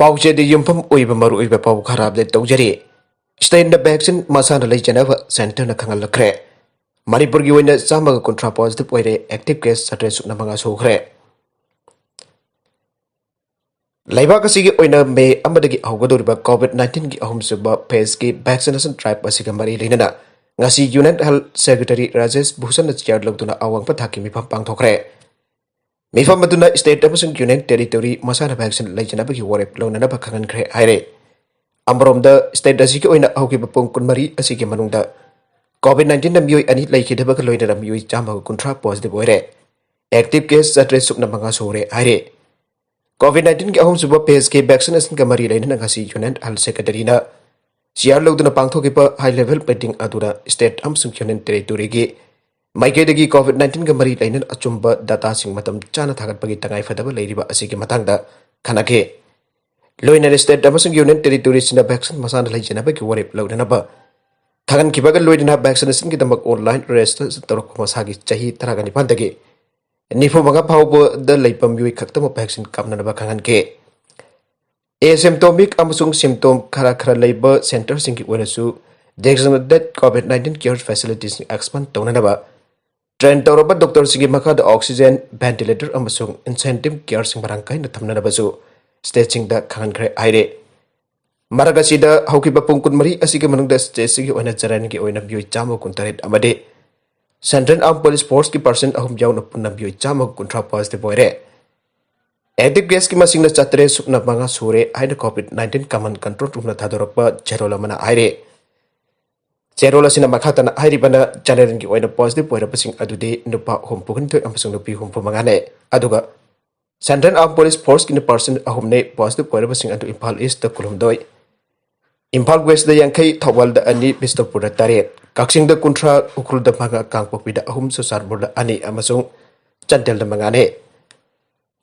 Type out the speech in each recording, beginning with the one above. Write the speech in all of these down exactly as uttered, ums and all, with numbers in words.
ꯄꯥꯎꯆꯦꯗ ꯌꯨꯝꯐꯝ ꯑꯣꯏꯕ ꯃꯔꯨꯑꯣꯏꯕ ꯄꯥꯎ ꯈꯔ ꯑꯞꯗꯦꯠ ꯇꯧꯖꯔꯤ꯫ ꯁ꯭ꯇꯦꯠꯅ ꯚꯦꯛꯁꯤꯟ ꯃꯁꯥꯅ ꯂꯩꯖꯅꯕ ꯁꯦꯟꯇꯔꯅ ꯈꯪꯍꯜꯂꯛꯈ꯭ꯔꯦ꯫ ꯃꯅꯤꯄꯨꯔꯒꯤ ꯑꯣꯏꯅ ꯆꯥꯝꯃꯒ ꯀꯨꯟꯊ꯭ꯔꯥ ꯄꯣꯖꯤꯇꯤꯚ ꯑꯣꯏꯔꯦ, ꯑꯦꯛꯇꯤꯚ ꯀꯦꯁ ꯆꯥꯇ꯭ꯔꯦꯠ ꯁꯨꯞꯅ ꯃꯉꯥ ꯁꯨꯈ꯭ꯔꯦ꯫ ꯂꯩꯕꯥꯛ ꯑꯁꯤꯒꯤ ꯑꯣꯏꯅ ꯃꯦ ꯑꯃꯗꯒꯤ ꯍꯧꯒꯗꯧꯔꯤꯕ ꯀꯣꯚꯤꯗ ꯅꯥꯏꯟꯇꯤꯟꯒꯤ ꯑꯍꯨꯝꯁꯨꯕ ꯐꯦꯖꯀꯤ ꯚꯦꯛꯁꯤꯅꯦꯁꯟ ꯗ꯭ꯔꯥꯏꯚ ꯑꯁꯤꯒ ꯃꯔꯤ ꯂꯩꯅꯅ ꯉꯁꯤ ꯌꯨꯅꯤꯌꯟ ꯍꯦꯜꯊ ꯁꯦꯀ꯭ꯔꯦꯇꯔꯤ ꯔꯥꯖꯦꯁ ꯚꯨꯁꯟꯅ ꯆꯤꯌꯥꯔ ꯂꯧꯗꯨꯅ ꯑꯋꯥꯡꯕ ꯊꯥꯛꯀꯤ ꯃꯤꯐꯝ ꯄꯥꯡꯊꯣꯛꯈ꯭ꯔꯦ꯫ ꯃꯤꯐꯝ ꯑꯗꯨꯅ ꯁ꯭ꯇꯦꯠ ꯑꯃꯁꯨꯡ ꯌꯨꯅꯤꯌꯟ ꯇꯦꯔꯤꯇꯣꯔꯤ ꯃꯁꯥꯅ ꯚꯦꯛꯁꯤꯟ ꯂꯩꯖꯅꯕꯒꯤ ꯋꯥꯔꯦꯞ ꯂꯧꯅꯅꯕ ꯈꯪꯍꯟꯈ꯭ꯔꯦ ꯍꯥꯏꯔꯦ꯫ ꯑꯃꯔꯣꯝꯗ, ꯁ꯭ꯇꯦꯠ ꯑꯁꯤꯒꯤ ꯑꯣꯏꯅ ꯍꯧꯈꯤꯕ ꯄꯨꯡ ꯀꯨꯟꯃꯔꯤ ꯑꯁꯤꯒꯤ ꯃꯅꯨꯡꯗ ꯀꯣꯚꯤꯗ ꯅꯥꯏꯟꯇꯤꯟꯗ ꯃꯤꯑꯣꯏ ꯑꯅꯤ ꯂꯩꯈꯤꯗꯕꯒ ꯂꯣꯏꯅꯅ ꯃꯤꯑꯣꯏ ꯆꯥꯝꯃꯒ ꯀꯨꯟꯊ꯭ꯔꯥ ꯄꯣꯖꯤꯇꯤꯚ ꯑꯣꯏꯔꯦ꯫ ꯑꯦꯛꯇꯤꯚ ꯀꯦꯁ ꯆꯥꯇ꯭ꯔꯦꯠ ꯁꯨꯞꯅ ꯃꯉꯥ ꯁꯨꯔꯦ ꯍꯥꯏꯔꯦ꯫ ꯀꯣꯚꯤꯗ ꯅꯥꯏꯟꯇꯤꯟꯒꯤ ꯑꯍꯨꯝꯁꯨꯕ ꯐꯦꯖꯀꯤ ꯚꯦꯛꯁꯤꯅꯦꯁꯟꯒ ꯃꯔꯤ ꯂꯩꯅꯅ ꯉꯁꯤ ꯌꯨꯅꯤꯌꯟ ꯍꯦꯜꯊ ꯁꯦꯀ꯭ꯔꯦꯇꯔꯤꯅ ꯆꯤꯌꯥꯔ ꯂꯧꯗꯨꯅ ꯄꯥꯡꯊꯣꯛꯈꯤꯕ ꯍꯥꯏ ꯂꯦꯚꯦꯜ ꯃꯤꯇꯤꯡ ꯑꯗꯨꯗ ꯁ꯭ꯇꯦꯠ ꯑꯃꯁꯨꯡ ꯌꯨꯅꯤꯌꯟ ꯇꯦꯔꯤꯇꯣꯔꯤꯒꯤ ꯃꯥꯏꯀꯩꯗꯒꯤ ꯀꯣꯚꯤꯗ ꯅꯥꯏꯟꯇꯤꯟꯒ ꯃꯔꯤ ꯂꯩꯅꯅ ꯑꯆꯨꯝꯕ ꯗꯥꯇꯥꯁꯤꯡ ꯃꯇꯝ ꯆꯥꯅ ꯊꯥꯒꯠꯄꯒꯤ ꯇꯉꯥꯏꯐꯗꯕ ꯂꯩꯔꯤꯕ ꯑꯁꯤꯒꯤ ꯃꯇꯥꯡꯗ ꯈꯟꯅꯈꯤ꯫ ꯂꯣꯏꯅꯅ ꯁ꯭ꯇꯦꯠ ꯑꯃꯁꯨꯡ ꯌꯨꯅꯤꯌꯟ ꯇꯦꯔꯤꯇꯣꯔꯤꯁꯤꯡꯅ ꯚꯦꯛꯁꯤꯟ ꯃꯁꯥꯅ ꯂꯩꯖꯅꯕꯒꯤ ꯋꯥꯔꯦꯞ ꯂꯧꯅꯅꯕ ꯈꯪꯍꯟꯈꯤꯕꯒ ꯂꯣꯏꯅꯅ ꯚꯦꯛꯁꯤꯅꯦꯁꯟꯒꯤꯗꯃꯛ ꯑꯣꯟꯂꯥꯏꯟ ꯔꯦꯖꯤꯁꯇ꯭ꯔꯦꯁꯟ ꯇꯧꯔꯛꯄ ꯃꯁꯥꯒꯤ ꯆꯍꯤ ꯇꯔꯥꯅꯤꯄꯥꯟꯗꯒꯤ ꯅꯤꯐꯨ ꯃꯉꯥ ꯐꯥꯎꯕꯗ ꯂꯩꯕ ꯃꯤꯑꯣꯏ ꯈꯛꯇꯃꯛ ꯚꯦꯛꯁꯤꯟ ꯀꯥꯞꯅꯅꯕ ꯈꯪꯍꯟꯈꯤ꯫ ꯑꯦꯁꯤꯝꯇꯣꯃꯤꯛ ꯑꯃꯁꯨꯡ ꯁꯤꯝꯇꯣꯝ ꯈꯔ ꯈꯔ ꯂꯩꯕ ꯁꯦꯟꯇꯔꯁꯤꯡꯒꯤ ꯑꯣꯏꯅꯁꯨ ꯗꯦꯖꯤꯒꯅꯦꯇꯦꯗ ꯀꯣꯚꯤꯗ ꯅꯥꯏꯟꯇꯤꯟ ꯀꯦꯌꯔ ꯐꯦꯁꯤꯂꯤꯇꯤꯁꯤꯡ ꯑꯦꯛꯁꯄꯥꯟ ꯇꯧꯅꯅꯕ, ꯇ꯭ꯔꯦꯟ ꯇꯧꯔꯕ ꯗꯣꯛꯇꯔꯁꯤꯡꯒꯤ ꯃꯈꯥꯗ ꯑꯣꯛꯁꯤꯖꯦꯟ, ꯚꯦꯟꯇꯤꯂꯦꯇꯔ ꯑꯃꯁꯨꯡ ꯏꯟꯁꯦꯟꯇꯤꯚ ꯀꯦꯌꯔꯁꯤꯡ ꯃꯔꯥꯡ ꯀꯥꯏꯅ ꯊꯝꯅꯅꯕꯁꯨ ꯁ꯭ꯇꯦꯠꯁꯤꯡꯗ ꯈꯪꯍꯟꯈ꯭ꯔꯦ ꯍꯥꯏꯔꯦ꯫ ꯃꯔꯛ ꯑꯁꯤꯗ, ꯍꯧꯈꯤꯕ ꯄꯨꯡ ꯀꯨꯟꯃꯔꯤ ꯑꯁꯤꯒꯤ ꯃꯅꯨꯡꯗ ꯁ꯭ꯇꯦꯠꯁꯤꯒꯤ ꯑꯣꯏꯅ ꯖꯦꯅꯔꯦꯜꯒꯤ ꯑꯣꯏꯅ ꯃꯤꯑꯣꯏ ꯆꯥꯝꯃ ꯀꯨꯟꯇꯔꯦꯠ ꯑꯃꯗꯤ ꯁꯦꯟꯇ꯭ꯔꯦꯜ ꯑꯥꯔꯝ ꯄꯨꯂꯤꯁ ꯐꯣꯔꯁꯀꯤ ꯄꯥꯔꯁꯟ ꯑꯍꯨꯝ ꯌꯥꯎꯅ ꯄꯨꯟꯅ ꯃꯤꯑꯣꯏ ꯆꯥꯝꯃ ꯀꯨꯟꯊ꯭ꯔꯥ ꯄꯣꯖꯤꯇꯤꯚ ꯑꯣꯏꯔꯦ꯫ ꯑꯦꯛꯇꯤꯚ ꯀꯦꯁꯀꯤ ꯃꯁꯤꯡꯅ ꯆꯥꯇ꯭ꯔꯦꯠ ꯁꯨꯞꯅ ꯃꯉꯥ ꯁꯨꯔꯦ ꯍꯥꯏꯅ ꯀꯣꯚꯤꯗ ꯅꯥꯏꯟꯇꯤꯟ ꯀꯃꯥꯟ ꯀꯟꯇ꯭ꯔꯣꯜ ꯔꯨꯝꯅ ꯊꯥꯗꯣꯔꯛꯄ ꯆꯦꯔꯣꯜ ꯑꯃꯅ ꯍꯥꯏꯔꯦ꯫ ꯆꯦꯔꯣꯜ ꯑꯁꯤꯅ ꯃꯈꯥ ꯇꯥꯅ ꯍꯥꯏꯔꯤꯕꯅ, ꯖꯦꯅꯔꯦꯜꯒꯤ ꯑꯣꯏꯅ ꯄꯣꯖꯤꯇꯤꯚ ꯑꯣꯏꯔꯕꯁꯤꯡ ꯑꯗꯨꯗꯤ ꯅꯨꯄꯥ ꯍꯨꯝꯐꯨ ꯍꯨꯝꯗꯣꯏ ꯑꯃꯁꯨꯡ ꯅꯨꯄꯤ ꯍꯨꯝꯐꯨ ꯃꯉꯥꯅꯤ, ꯑꯗꯨꯒ ꯁꯦꯟꯇ꯭ꯔꯦꯜ ꯑꯥꯔꯝ ꯄꯨꯂꯤꯁ ꯐꯣꯔꯁꯀꯤꯅ ꯄꯥꯔꯁꯟ ꯑꯍꯨꯝꯅꯤ ꯄꯣꯖꯤꯇꯤꯚ ꯑꯣꯏꯔꯕꯁꯤꯡ ꯑꯗꯨ ꯏꯝꯐꯥꯜ ꯏꯁꯇ ꯀꯨꯟꯍꯨꯝꯗꯣꯏ, ꯏꯝꯐꯥꯜ ꯋꯦꯁꯇ ꯌꯥꯡꯈꯩ, ꯊꯧꯕꯥꯜꯗ ꯑꯅꯤ, ꯕꯤꯁꯅꯨꯄꯨꯔꯗ ꯇꯔꯦꯠ, ꯀꯛꯆꯤꯡꯗ ꯀꯨꯟꯊ꯭ꯔꯥ, ꯎꯈ꯭ꯔꯨꯜꯗ ꯃꯉꯥ, ꯀꯥꯡꯄꯣꯛꯄꯤꯗ ꯑꯍꯨꯝ, ꯆꯨꯔꯆꯥꯟꯄꯨꯔꯗ ꯑꯅꯤ ꯑꯃꯁꯨꯡ ꯆꯥꯟꯗꯦꯜꯗ ꯃꯉꯥꯅꯤ꯫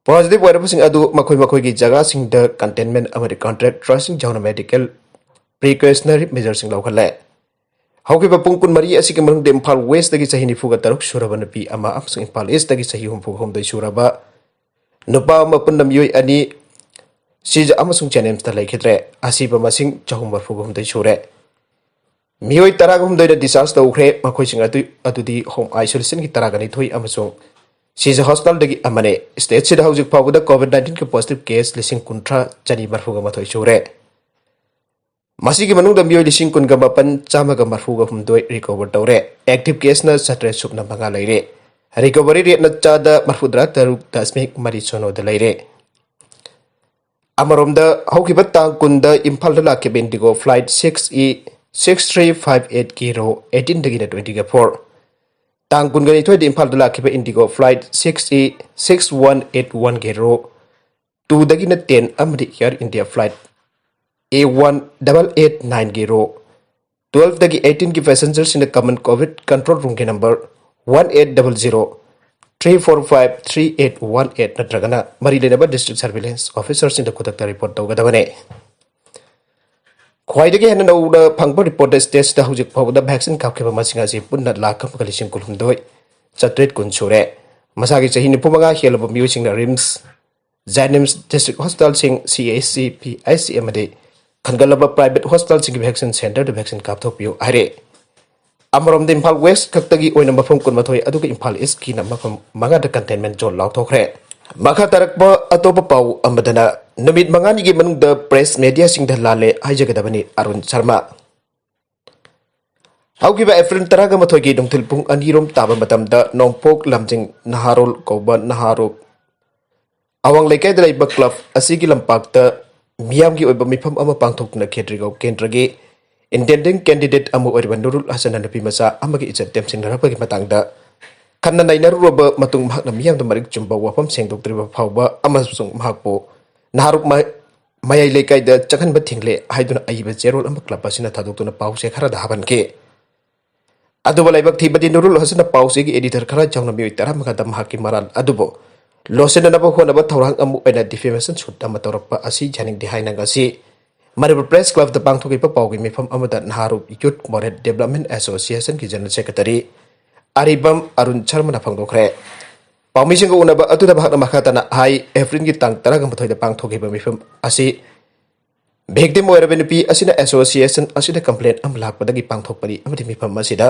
ꯄꯣꯖꯤꯇꯤꯚ ꯑꯣꯏꯔꯕꯁꯤꯡ ꯑꯗꯨ ꯃꯈꯣꯏ ꯃꯈꯣꯏꯒꯤ ꯖꯒꯥꯁꯤꯡꯗ ꯀꯟꯇꯦꯟꯃꯦꯟ ꯑꯃꯗꯤ ꯀꯟꯇ꯭ꯔꯦꯛ ꯇ꯭ꯔꯦꯁꯤꯡ ꯌꯥꯎꯅ ꯃꯦꯗꯤꯀꯦꯜ ꯄ꯭ꯔꯤꯀꯣꯁꯅꯔꯤ ꯃꯦꯖꯔꯁꯤꯡ ꯂꯧꯈꯠꯂꯦ꯫ ꯍꯧꯈꯤꯕ ꯄꯨꯡ ꯀꯨꯟꯃꯔꯤ ꯑꯁꯤꯒꯤ ꯃꯅꯨꯡꯗ ꯏꯝꯐꯥꯜ ꯋꯦꯁꯇꯒꯤ ꯆꯍꯤ ꯅꯤꯐꯨꯒ ꯇꯔꯨꯛ ꯁꯨꯔꯕ ꯅꯨꯄꯤ ꯑꯃ ꯑꯃꯁꯨꯡ ꯏꯝꯐꯥꯜ ꯏꯁꯇꯒꯤ ꯆꯍꯤ ꯍꯨꯝꯐꯨ ꯍꯨꯝꯗꯣꯏ ꯁꯨꯔꯕ ꯅꯨꯄꯥ ꯑꯃ, ꯄꯨꯟꯅ ꯃꯤꯑꯣꯏ ꯑꯅꯤ, ꯁꯤꯖ ꯑꯃꯁꯨꯡ ꯖꯦꯅꯤꯝꯁꯇ ꯂꯩꯈꯤꯗ꯭ꯔꯦ꯫ ꯑꯁꯤꯕ ꯃꯁꯤꯡ ꯆꯍꯨꯝ ꯃꯔꯤꯐꯨ ꯍꯨꯝꯗꯣꯏ ꯁꯨꯔꯦ꯫ ꯃꯤꯑꯣꯏ ꯇꯔꯥꯒ ꯍꯨꯝꯗꯣꯏꯅ discharge ꯇꯧꯈ꯭ꯔꯦ꯫ ꯃꯈꯣꯏꯁꯤꯡ ꯑꯗꯨ, ꯑꯗꯨꯗꯤ home isolation ꯒꯤ ꯇꯔꯥꯒ ꯅꯤꯊꯣꯏ ꯑꯃꯁꯨꯡ ꯁꯤꯖ hospital ꯗꯒꯤ ꯑꯃꯅꯤ꯫ State ꯁꯤꯗ ꯍꯧꯖꯤꯛ ꯐꯥꯎꯕꯗ COVID nineteen ꯒꯤ positive case ꯂꯤꯁꯤꯡ ꯀꯨꯟꯊ꯭ꯔꯥ ꯆꯅꯤ ꯃꯔꯤꯐꯨꯒ ꯃꯥꯊꯣꯏ ꯁꯨꯔꯦ꯫ ꯃꯁꯤꯒꯤ ꯃꯅꯨꯡꯗ ꯃꯤꯑꯣꯏ ꯂꯤꯁꯤꯡ ꯀꯨꯟꯒ ꯃꯥꯄꯟ ꯆꯥꯝꯃꯒ ꯃꯔꯤꯐꯨꯒ ꯍꯨꯝꯗꯣꯏ recover ꯇꯧꯔꯦ꯫ Active case ꯅ ꯆꯥꯇ꯭ꯔꯦꯠ ꯁꯨꯞꯅ ꯃꯉꯥ ꯂꯩꯔꯦ꯫ Recovery rate ꯅ ꯆꯥꯗ ꯃꯔꯤꯐꯨꯇꯔꯥ ꯇꯔꯨꯛ ꯗꯁꯃꯤꯛ ꯃꯔꯤ ꯁꯤꯅꯣꯗ ꯂꯩꯔꯦ꯫ ꯑꯃꯔꯣꯝꯗ, ꯍꯧꯈꯤꯕ ꯇꯥꯡ ꯀꯨꯟꯗ ꯏꯝꯐꯥꯜꯗ ꯂꯥꯛꯈꯤꯕ IndiGo flight six E six three five eight ꯒꯤ row eighteen ꯗꯒꯤꯅ twenty four, ꯇꯥꯡ ꯀꯨꯟꯒ ꯅꯤꯊꯣꯏꯗ ꯏꯝꯐꯥꯜꯗ ꯂꯥꯛꯈꯤꯕ IndiGo flight six E six one eight one ꯒꯤ row two ꯗꯒꯤꯅ ten ꯑꯃꯗꯤ Air India flight A one double eight nine ꯒꯤ row twelve ꯗꯒꯤ eighteen ꯒꯤ passenger ꯁꯤꯡꯅ common COVID control room ꯒꯤ number one eight double zero three four five three eight one eight ꯅꯠꯇ꯭ꯔꯒꯅ ꯃꯔꯤ ꯂꯩꯅꯕ district surveillance officer ꯁꯤꯡꯗ ꯈꯨꯗꯛꯇ report ꯇꯧꯒꯗꯕꯅꯤ꯫ ꯈ꯭ꯋꯥꯏꯗꯒꯤ ꯍꯦꯟꯅ ꯅꯧꯅ ꯐꯪꯕ report ꯇ state ꯁꯤꯗ ꯍꯧꯖꯤꯛ ꯐꯥꯎꯕꯗ vaccine ꯀꯥꯞꯈꯤꯕ ꯃꯁꯤꯡ ꯑꯁꯤ ꯄꯨꯟꯅ ꯂꯥꯈ ꯑꯃꯒ ꯂꯤꯁꯤꯡ ꯀꯨꯟꯍꯨꯝꯗꯣꯏ ꯆꯥꯇ꯭ꯔꯦꯠ ꯀꯨꯟ ꯁꯨꯔꯦ꯫ ꯃꯁꯥꯒꯤ ꯆꯍꯤ ꯅꯤꯐꯨ ꯃꯉꯥ ꯍꯦꯜꯂꯕ ꯃꯤꯑꯣꯏꯁꯤꯡꯅ RIMS, JNIMS, district hospital ꯁꯤꯡ, CHC, PHC ꯑꯃꯗꯤ ꯈꯟꯒꯠꯂꯕ private hospital ꯁꯤꯡꯒꯤ vaccine center ꯗ vaccine ꯀꯥꯞꯊꯣꯛꯄꯤꯌꯨ ꯍꯥꯏꯔꯦ꯫ ꯑꯃꯔꯣꯝꯗ, ꯏꯝꯐꯥꯜ West ꯈꯛꯇꯒꯤ ꯑꯣꯏꯅ ꯃꯐꯝ ꯀꯨꯟꯃꯥꯊꯣꯏ, ꯑꯗꯨꯒ ꯏꯝꯐꯥꯜ East ꯀꯤꯅ ꯃꯐꯝ ꯃꯉꯥꯗ containment zone ꯂꯥꯎꯊꯣꯛꯈ꯭ꯔꯦ꯫ ꯃꯈꯥ ꯇꯥꯔꯛꯄ ꯑꯇꯣꯞꯄ ꯄꯥꯎ ꯑꯃꯗꯅ, ꯅꯨꯃꯤꯠ ꯃꯉꯥꯅꯤꯒꯤ ꯃꯅꯨꯡꯗ press media ꯁꯤꯡꯗ ꯂꯥꯜꯂꯦ ꯍꯥꯏꯖꯒꯗꯕꯅꯤ ꯑꯔꯨꯟ ꯁꯔꯃ꯫ ꯍꯧꯈꯤꯕ April ꯇꯔꯥꯒ ꯃꯥꯊꯣꯏꯒꯤ ꯅꯨꯡꯊꯤꯜ ꯄꯨꯡ ꯑꯅꯤꯔꯣꯝ ꯇꯥꯕ ꯃꯇꯝꯗ ꯅꯣꯡꯄꯣꯛ ꯂꯝꯖꯤꯡ ꯅꯍꯥꯔꯣꯜ ꯀꯧꯕ ꯅꯍꯥꯔꯣꯜ ꯑꯋꯥꯡ ꯂꯩꯀꯥꯏꯗ ꯂꯩꯕ club ꯑꯁꯤꯒꯤ ꯂꯝꯄꯥꯛꯇ ꯃꯤꯌꯥꯝꯒꯤ ꯑꯣꯏꯕ ꯃꯤꯐꯝ ꯑꯃ ꯄꯥꯡꯊꯣꯛꯇꯨꯅ ꯈꯦꯇ꯭ꯔꯤꯒꯥꯎ ꯀꯦꯟꯗ꯭ꯔꯒꯤ intending candidate ꯑꯃ ꯑꯣꯏꯔꯤꯕ ꯅꯨꯔꯨꯜ ꯍꯁꯟꯅ ꯅꯨꯄꯤ ꯃꯆꯥ ꯑꯃꯒꯤ ꯏꯖꯠ ꯇꯦꯝꯁꯤꯟꯅꯔꯛꯄꯒꯤ ꯃꯇꯥꯡꯗ ꯈꯟꯅ ꯅꯩꯅꯔꯨꯔꯕ ꯃꯇꯨꯡ, ꯃꯍꯥꯛꯅ ꯃꯤꯌꯥꯝꯗ ꯃꯔꯤꯛ ꯆꯨꯝꯕ ꯋꯥꯐꯝ ꯁꯦꯡꯗꯣꯛꯇ꯭ꯔꯤꯕ ꯐꯥꯎꯕ ꯑꯃꯁꯨꯡ ꯃꯍꯥꯛꯄꯨ ꯅꯍꯥꯔꯣꯜ ꯃ-, ꯃꯌꯥꯏ ꯂꯩꯀꯥꯏꯗ ꯆꯪꯍꯟꯕ ꯊꯤꯡꯂꯦ ꯍꯥꯏꯗꯨꯅ ꯑꯏꯕ ꯆꯦꯔꯣꯜ ꯑꯃ club ꯑꯁꯤꯅ ꯊꯥꯗꯣꯛꯇꯨꯅ ꯄꯥꯎ ꯆꯦ ꯈꯔꯗ ꯍꯥꯞꯍꯟꯈꯤ꯫ ꯑꯗꯨꯕꯨ ꯂꯥꯏꯕꯛ ꯊꯤꯕꯗꯤ ꯅꯨꯔꯨꯜ ꯍꯁꯟꯅ ꯄꯥꯎ ꯆꯦꯒꯤ editor ꯈꯔ ꯌꯥꯎꯅ ꯃꯤꯑꯣꯏ ꯇꯔꯥꯃꯉꯥꯗ ꯃꯍꯥꯛꯀꯤ ꯃꯔꯥꯜ ꯑꯗꯨꯕꯨ ꯂꯣꯠꯁꯤꯟꯅꯅꯕ ꯍꯣꯠꯅꯕ ꯊꯧꯔꯥꯡ ꯑꯃ ꯑꯣꯏꯅ defamation suit ꯑꯃ ꯇꯧꯔꯛꯄ ꯑꯁꯤ ꯌꯥꯅꯤꯡꯗꯦ ꯍꯥꯏꯅ ꯉꯁꯤ ꯃꯅꯤꯄꯨꯔ Press Club ꯇ ꯄꯥꯡꯊꯣꯛꯈꯤꯕ ꯄꯥꯎꯒꯤ ꯃꯤꯐꯝ ꯑꯃꯗ ꯅꯍꯥꯔꯣꯜ Youth Moral Development Association ꯒꯤ General Secretary ꯑꯔꯤꯕꯝ ꯑꯔꯨꯟ ꯁꯔꯃꯅ ꯐꯣꯡꯗꯣꯛꯈ꯭ꯔꯦ꯫ ꯄꯥꯎꯃꯤꯁꯤꯡꯒ ꯎꯅꯕ ꯑꯗꯨꯗ ꯃꯍꯥꯛꯅ ꯃꯈꯥ ꯇꯥꯅ ꯍꯥꯏ, ꯑꯦꯄ꯭ꯔꯤꯜꯒꯤ ꯇꯥꯡ ꯇꯔꯥꯒ ꯃꯥꯊꯣꯏꯗ ꯄꯥꯡꯊꯣꯛꯈꯤꯕ ꯃꯤꯐꯝ ꯑꯁꯤ ꯚꯤꯛꯇꯤꯝ ꯑꯣꯏꯔꯕ ꯅꯨꯄꯤ ꯑꯁꯤꯅ ꯑꯦꯁꯣꯁꯤꯌꯦꯁꯟ ꯑꯁꯤꯗ ꯀꯝꯄ꯭ꯂꯦꯟ ꯑꯃ ꯂꯥꯛꯄꯗꯒꯤ ꯄꯥꯡꯊꯣꯛꯄꯅꯤ ꯑꯃꯗꯤ ꯃꯤꯐꯝ ꯑꯁꯤꯗ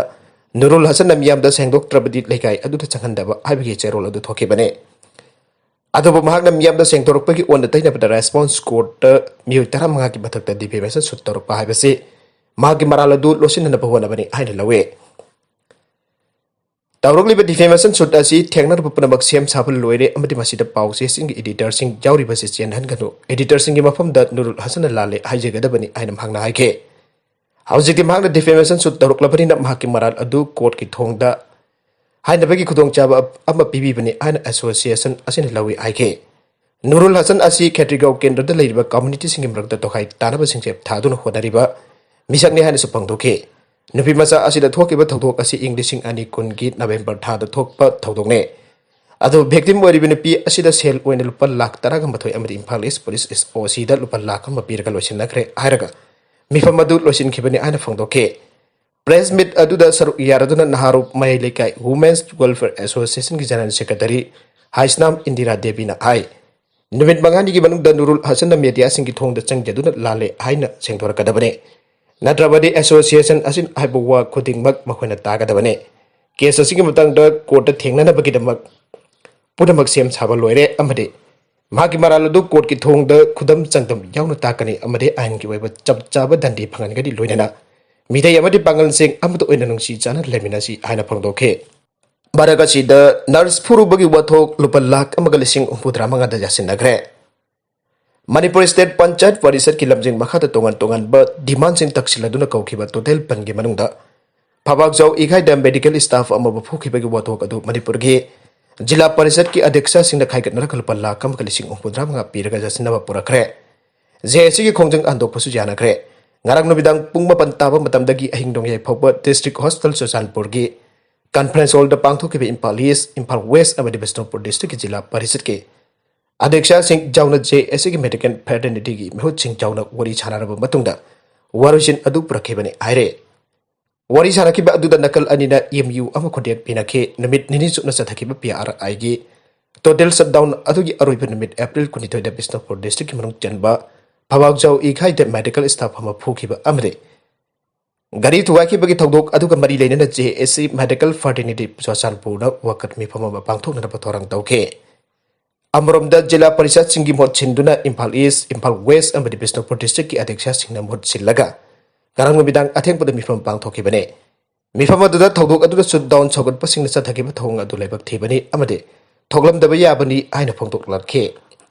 ꯅꯨꯔꯨꯜ ꯍꯁꯟꯅ ꯃꯤꯌꯥꯝꯗ ꯁꯦꯡꯗꯣꯛꯇ꯭ꯔꯕꯗꯤ ꯂꯩꯀꯥꯏ ꯑꯗꯨꯗ ꯆꯪꯍꯟꯗꯕ ꯍꯥꯏꯕꯒꯤ ꯆꯦꯔꯣꯜ ꯑꯗꯨ ꯊꯣꯛꯈꯤꯕꯅꯤ꯫ ꯑꯗꯨꯕꯨ ꯃꯍꯥꯛꯅ ꯃꯤꯌꯥꯝꯗ ꯁꯦꯡꯗꯣꯔꯛꯄꯒꯤ ꯑꯣꯟꯅ ꯇꯩꯅꯕꯗ ꯔꯦꯁꯄꯣꯟꯁ ꯀꯣꯔꯠꯇ ꯃꯤꯑꯣꯏ ꯇꯔꯥꯃꯉꯥꯒꯤ ꯃꯊꯛꯇ ꯗꯤꯐꯦꯃꯦꯁꯟ ꯁꯨꯠ ꯇꯧꯔꯛꯄ ꯍꯥꯏꯕꯁꯤ ꯃꯍꯥꯛꯀꯤ ꯃꯔꯥꯜ ꯑꯗꯨ ꯂꯣꯠꯁꯤꯟꯅꯅꯕ ꯍꯣꯠꯅꯕꯅꯤ ꯍꯥꯏꯅ ꯂꯧꯏ꯫ ꯇꯧꯔꯛꯂꯤꯕ ꯗꯤꯐꯦꯃꯦꯁꯟ ꯁꯨꯠ ꯑꯁꯤ ꯊꯦꯡꯅꯔꯕ ꯄꯨꯝꯅꯃꯛ ꯁꯦꯝ ꯁꯥꯕ ꯂꯣꯏꯔꯦ ꯑꯃꯗꯤ ꯃꯁꯤꯗ ꯄꯥꯎ ꯆꯦꯁꯤꯡꯒꯤ ꯏꯗꯤꯇꯔꯁꯤꯡ ꯌꯥꯎꯔꯤꯕꯁꯤ ꯆꯦꯟꯍꯟꯒꯅꯨ, ꯏꯗꯤꯇꯔꯁꯤꯡꯒꯤ ꯃꯐꯝꯗ ꯅꯨꯔꯨꯜ ꯍꯁꯟꯅ ꯂꯥꯜꯂꯦ ꯍꯥꯏꯖꯒꯗꯕꯅꯤ ꯍꯥꯏꯅ ꯃꯍꯥꯛꯅ ꯍꯥꯏꯈꯤ꯫ ꯍꯧꯖꯤꯛꯇꯤ ꯃꯍꯥꯛꯅ ꯗꯤꯐꯦꯃꯦꯁꯟ ꯁꯨꯠ ꯇꯧꯔꯛꯂꯕꯅꯤꯅ ꯃꯍꯥꯛꯀꯤ ꯃꯔꯥꯜ ꯑꯗꯨ ꯀꯣꯔꯠꯀꯤ ꯊꯣꯡꯗ ꯍꯥꯏꯅꯕꯒꯤ ꯈꯨꯗꯣꯡꯆꯥꯕ ꯑꯃ ꯄꯤꯕꯤꯕꯅꯤ ꯍꯥꯏꯅ ꯑꯦꯁꯣꯁꯤꯌꯦꯁꯟ ꯑꯁꯤꯅ ꯂꯧꯏ ꯍꯥꯏꯈꯤ꯫ ꯅꯨꯔꯨꯜ ꯍꯁꯟ ꯑꯁꯤ ꯈꯦꯇ꯭ꯔꯤꯒꯥꯎ ꯀꯦꯟꯗ꯭ꯔꯗ ꯂꯩꯔꯤꯕ ꯀꯝꯃ꯭ꯌꯨꯅꯤꯇꯤꯁꯤꯡꯒꯤ ꯃꯔꯛꯇ ꯇꯣꯈꯥꯏ ꯇꯥꯅꯕ ꯁꯤꯡꯆꯦꯞ ꯊꯥꯗꯨꯅ ꯍꯣꯠꯅꯔꯤꯕ ꯃꯤꯁꯛꯅꯤ ꯍꯥꯏꯅꯁꯨ ꯐꯣꯡꯗꯣꯛꯈꯤ꯫ ꯅꯨꯄꯤ ꯃꯆꯥ ꯑꯁꯤꯗ ꯊꯣꯛꯈꯤꯕ ꯊꯧꯗꯣꯛ ꯑꯁꯤ ꯏꯪ ꯂꯤꯁꯤꯡ ꯑꯅꯤ ꯀꯨꯟꯒꯤ ꯅꯕꯦꯝꯕꯔ ꯊꯥꯗ ꯊꯣꯛꯄ ꯊꯧꯗꯣꯛꯅꯤ꯫ ꯑꯗꯨꯕꯨ ꯚꯤꯛꯇꯤꯝ ꯑꯣꯏꯔꯤꯕ ꯅꯨꯄꯤ ꯑꯁꯤꯗ ꯁꯦꯜ ꯑꯣꯏꯅ ꯂꯨꯄꯥ ꯂꯥꯈ ꯇꯔꯥꯒ ꯃꯥꯊꯣꯏ ꯑꯃꯗꯤ ꯏꯝꯐꯥꯜ ꯏꯁ ꯄꯨꯂꯤꯁ ꯑꯣ ꯁꯤꯗ ꯂꯨꯄꯥ ꯂꯥꯈ ꯑꯃ ꯄꯤꯔꯒ ꯂꯣꯏꯁꯤꯟꯅꯈ꯭ꯔꯦ ꯍꯥꯏꯔꯒ ꯃꯤꯐꯝ ꯑꯗꯨ ꯂꯣꯏꯁꯤꯟꯈꯤꯕꯅꯤ ꯍꯥꯏꯅ ꯐꯣꯡꯗꯣꯛꯈꯤ꯫ ꯄ꯭ꯔꯦꯁ ꯃꯤꯠ ꯑꯗꯨꯗ ꯁꯔꯨꯛ ꯌꯥꯔꯗꯨꯅ ꯅꯍꯥꯔꯨꯞ ꯃꯌꯥꯏ ꯂꯩꯀꯥꯏ ꯋꯨꯃꯦꯟꯁ ꯋꯦꯜꯐꯤꯌꯔ ꯑꯦꯁꯣꯁꯤꯌꯦꯁꯟꯒꯤ ꯖꯦꯅꯔꯦꯜ ꯁꯦꯀ꯭ꯔꯦꯇꯔꯤ ꯍꯥꯏꯁꯅꯥꯝ ꯏꯟꯗꯤꯔꯥ ꯗꯦꯕꯤꯅ ꯍꯥꯏ, ꯅꯨꯃꯤꯠ ꯃꯉꯥꯅꯤꯒꯤ ꯃꯅꯨꯡꯗ ꯅꯨꯔꯨꯜ ꯍꯁꯟꯅ ꯃꯦꯗꯤꯌꯥꯁꯤꯡꯒꯤ ꯊꯣꯡꯗ ꯆꯪꯖꯗꯨꯅ ꯂꯥꯜꯂꯦ ꯍꯥꯏꯅ ꯁꯦꯡꯗꯣꯔꯛꯀꯗꯕꯅꯤ, ꯅꯠꯇ꯭ꯔꯕꯗꯤ ꯑꯦꯁꯣꯁꯤꯌꯦꯁꯟ ꯑꯁꯤꯅ ꯍꯥꯏꯕ ꯋꯥ ꯈꯨꯗꯤꯡꯃꯛ ꯃꯈꯣꯏꯅ ꯇꯥꯒꯗꯕꯅꯤ꯫ ꯀꯦꯁ ꯑꯁꯤꯒꯤ ꯃꯇꯥꯡꯗ ꯀꯣꯔꯠꯇ ꯊꯦꯡꯅꯅꯕꯒꯤꯗꯃꯛ ꯄꯨꯝꯅꯃꯛ ꯁꯦꯝ ꯁꯥꯕ ꯂꯣꯏꯔꯦ ꯑꯃꯗꯤ ꯃꯍꯥꯛꯀꯤ ꯃꯔꯥꯜ ꯑꯗꯨ ꯀꯣꯔꯠꯀꯤ ꯊꯣꯡꯗ ꯈꯨꯗꯝ ꯆꯥꯡꯗꯝ ꯌꯥꯎꯅ ꯇꯥꯛꯀꯅꯤ ꯑꯃꯗꯤ ꯑꯥꯏꯟꯒꯤ ꯑꯣꯏꯕ ꯆꯞ ꯆꯥꯕ ꯗꯟꯗꯤ ꯐꯪꯍꯟꯒꯅꯤ, ꯂꯣꯏꯅꯅ ꯃꯤꯇꯩ ꯑꯃꯗꯤ ꯄꯥꯡꯒꯜꯁꯤꯡ ꯑꯃꯠꯇ ꯑꯣꯏꯅ ꯅꯨꯡꯁꯤ ꯆꯥꯟꯅꯅ ꯂꯩꯃꯤꯟꯅꯁꯤ ꯍꯥꯏꯅ ꯐꯣꯡꯗꯣꯛꯈꯤ꯫ ꯃꯔꯛ ꯑꯁꯤꯗ ꯅꯔꯁ ꯐꯨꯔꯨꯕꯒꯤ ꯋꯥꯊꯣꯛ ꯂꯨꯄꯥ ꯂꯥꯈ ꯑꯃꯒ ꯂꯤꯁꯤꯡ ꯍꯨꯝꯐꯨꯇꯔꯥ ꯃꯉꯥꯗ ꯌꯥꯁꯤꯟꯅꯈ꯭ꯔꯦ꯫ ꯃꯅꯤꯄꯨꯔ ꯁ꯭ꯇꯦꯠ ꯄꯟꯆꯥꯌꯠ ꯄꯔꯤꯁꯠꯀꯤ ꯂꯝꯖꯤꯡ ꯃꯈꯥꯗ ꯇꯣꯉꯥꯟ ꯇꯣꯉꯥꯟꯕ ꯗꯤꯃꯥꯟꯁꯤꯡ ꯇꯛꯁꯤꯜꯂꯗꯨꯅ ꯀꯧꯈꯤꯕ ꯇꯣꯇꯦꯜ ꯐꯟꯒꯤ ꯃꯅꯨꯡꯗ ꯐꯕꯥꯛꯆꯥꯎ ꯏꯈꯥꯏꯗ ꯃꯦꯗꯤꯀꯦꯜ ꯁ꯭ꯇꯥꯐ ꯑꯃꯕꯨ ꯐꯨꯈꯤꯕꯒꯤ ꯋꯥꯊꯣꯛ ꯑꯗꯨ ꯃꯅꯤꯄꯨꯔꯒꯤ ꯖꯤꯂꯥ ꯄꯔꯤꯁꯠꯀꯤ ꯑꯗ꯭ꯌꯛꯁꯁꯤꯡꯅ ꯈꯥꯏꯒꯠꯅꯔꯒ ꯂꯨꯄꯥ ꯂꯥꯈ ꯑꯃꯒ ꯂꯤꯁꯤꯡ ꯍꯨꯝꯐꯨꯇꯔꯥ ꯃꯉꯥ ꯄꯤꯔꯒ ꯌꯥꯁꯤꯟꯅꯕ ꯄꯨꯔꯛꯈ꯭ꯔꯦ꯫ ꯖꯦ ꯑꯦ ꯁꯤꯒꯤ ꯈꯣꯡꯖꯪ ꯍꯟꯗꯣꯛꯄꯁꯨ ꯌꯥꯅꯈ꯭ꯔꯦ꯫ ꯉꯔꯥꯡ ꯅꯨꯃꯤꯗꯥꯡ ꯄꯨꯡ ꯃꯥꯄꯟ ꯇꯥꯕ ꯃꯇꯝꯗꯒꯤ ꯑꯍꯤꯡ ꯅꯣꯡꯌꯥꯏ ꯐꯥꯎꯕ ꯗꯤꯁꯇ꯭ꯔꯤꯛ ꯍꯣꯁꯄꯤꯇꯥꯜ ꯆꯨꯔꯆꯥꯟꯄꯨꯔꯒꯤ ꯀꯟꯐꯔꯦꯟꯁ ꯍꯣꯜꯗ ꯄꯥꯡꯊꯣꯛꯈꯤꯕ ꯏꯝꯐꯥꯜ ꯏꯁ, ꯏꯝꯐꯥꯜ ꯋꯦꯁ ꯑꯃꯗꯤ ꯕꯤꯁꯅꯨꯄꯨꯔ ꯗꯤꯁꯇ꯭ꯔꯤꯛꯀꯤ ꯖꯤꯂꯥ ꯄꯔꯤꯁꯠꯀꯤ ꯑꯗ꯭ꯌꯛꯁꯁꯤꯡ ꯌꯥꯎꯅ ꯖꯦ ꯑꯦ ꯁꯤꯒꯤ ꯃꯦꯗꯤꯀꯦꯜ ꯐ꯭ꯔꯦꯇꯔꯅꯤꯇꯤꯒꯤ ꯃꯤꯍꯨꯠꯁꯤꯡ ꯌꯥꯎꯅ ꯋꯥꯔꯤ ꯁꯥꯟꯅꯔꯕ ꯃꯇꯨꯡꯗ ꯋꯥꯔꯣꯏꯁꯤꯟ ꯑꯗꯨ ꯄꯨꯔꯛꯈꯤꯕꯅꯤ ꯍꯥꯏꯔꯦ꯫ ꯋꯥꯔꯤ ꯁꯥꯟꯅꯈꯤꯕ ꯑꯗꯨꯗ ꯅꯥꯀꯜ ꯑꯅꯤꯅ ꯑꯦꯝ ꯌꯨ ꯑꯃ ꯈꯨꯗꯦꯛ ꯄꯤꯅꯈꯤ꯫ ꯅꯨꯃꯤꯠ ꯅꯤꯅꯤ ꯆꯨꯞꯅ ꯆꯠꯊꯈꯤꯕ ꯄꯤ ꯑꯥꯔ ꯑꯥꯏꯒꯤ ꯇꯣꯇꯦꯜ ꯁꯠꯗꯥꯎꯟ ꯑꯗꯨꯒꯤ ꯑꯔꯣꯏꯕ ꯅꯨꯃꯤꯠ ꯑꯦꯄ꯭ꯔꯤꯜ ꯀꯨꯟꯅꯤꯊꯣꯏꯗ ꯕꯤꯁꯅꯨꯄꯨꯔ ꯗꯤꯁꯇ꯭ꯔꯤꯛꯀꯤ ꯃꯅꯨꯡ ꯆꯟꯕ ꯐꯕꯥꯛꯖꯥꯎ ꯏꯈꯥꯏꯗ ꯃꯦꯗꯤꯀꯦꯜ ꯁ꯭ꯇꯥꯐ ꯑꯃ ꯐꯨꯈꯤꯕ ꯑꯃꯗꯤ ꯒꯥꯔꯤ ꯊꯨꯒꯥꯏꯈꯤꯕꯒꯤ ꯊꯧꯗꯣꯛ ꯑꯗꯨꯒ ꯃꯔꯤ ꯂꯩꯅꯅ ꯖꯦ ꯑꯦ ꯁꯤ ꯃꯦꯗꯤꯀꯦꯜ ꯐ꯭ꯔꯥꯇꯔꯅꯤꯇꯤ ꯆꯨꯔꯆꯥꯟꯄꯨꯔꯗ ꯋꯥꯀꯠ ꯃꯤꯐꯝ ꯑꯃ ꯄꯥꯡꯊꯣꯛꯅꯅꯕ ꯊꯧꯔꯥꯡ ꯇꯧꯈꯤ꯫ ꯑꯃꯔꯣꯝꯗ ꯖꯤꯂꯥ ꯄꯔꯤꯁꯠꯁꯤꯡꯒꯤ ꯃꯍꯨꯠ ꯁꯤꯟꯗꯨꯅ ꯏꯝꯐꯥꯜ ꯏꯁ, ꯏꯝꯐꯥꯜ ꯋꯦꯁ ꯑꯃꯗꯤ ꯕꯤꯁꯅꯨꯄꯨꯔ ꯗꯤꯁꯇ꯭ꯔꯤꯛꯀꯤ ꯑꯗ꯭ꯌꯛꯁꯁꯤꯡꯅ ꯃꯍꯨꯠ ꯁꯤꯜꯂꯒ ꯉꯔꯥꯡ ꯅꯨꯃꯤꯗꯥꯡ ꯑꯊꯦꯡꯕꯗ ꯃꯤꯐꯝ ꯄꯥꯡꯊꯣꯛꯈꯤꯕꯅꯤ꯫ ꯃꯤꯐꯝ ꯑꯗꯨꯗ ꯊꯧꯗꯣꯛ ꯑꯗꯨꯗ ꯁꯠꯗꯥꯎꯟ ꯁꯧꯒꯠꯄꯁꯤꯡꯅ ꯆꯠꯊꯈꯤꯕ ꯊꯧꯑꯣꯡ ꯑꯗꯨ ꯂꯥꯏꯕꯛ ꯊꯤꯕꯅꯤ ꯑꯃꯗꯤ ꯊꯣꯛꯂꯝꯗꯕ ꯌꯥꯕꯅꯤ ꯍꯥꯏꯅ ꯐꯣꯡꯗꯣꯛꯂꯛꯈꯤ꯫